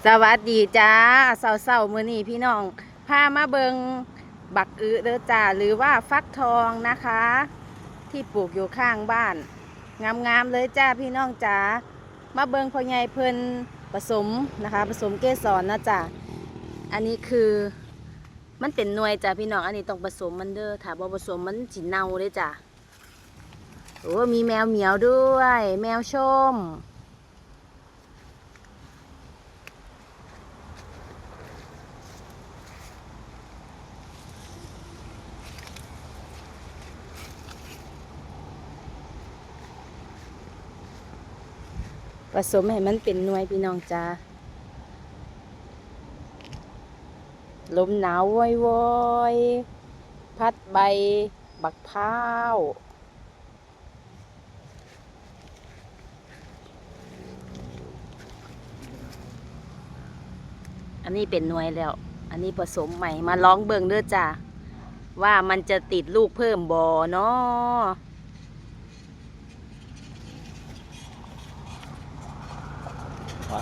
ສະຫວັດດີຈ້າ ເຊົ້າໆ ມື້ນີ້ພີ່ນ້ອງພາມາເບິ່ງບັກອຶເດີຈ້າ ຫຼືວ່າຝັກທອງນະຄະ ທີ່ປູກຢູ່ຂ້າງບ້ານ ງາມໆ ເລີຍຈ້າພີ່ນ້ອງຈ້າ. ມາເບິ່ງພໍ່ໃຫຍ່ເພິ່ນປະສົມນະຄະ ປະສົມເກສອນນະຈ້າ. ອັນນີ້ຄືມັນເປັນໜ່ວຍຈ້າພີ່ນ້ອງ ອັນນີ້ຕ້ອງປະສົມມັນເດີ ຖ້າບໍ່ປະສົມມັນຊິເນົ່າເດ້ຈ້າ. ໂອ້ ມີແມວໝຽວດ້ວຍ ແມວຊົມ. ປະສົມໃຫ້ມັນເປັນໜ່ວຍພີ່ນ້ອງຈ້າ. ລົມໜາວວອຍໆ ພັດໃບບັກພ້າວ. ອັນນີ້ເປັນໜ່ວຍແລ້ວ ອັນນີ້ປະສົມໃໝ່ ມາລອງເບິ່ງເດີຈ້າ ວ່າມັນຈະຕິດລູກເພີ່ມບໍ່ນໍ. ວ່າ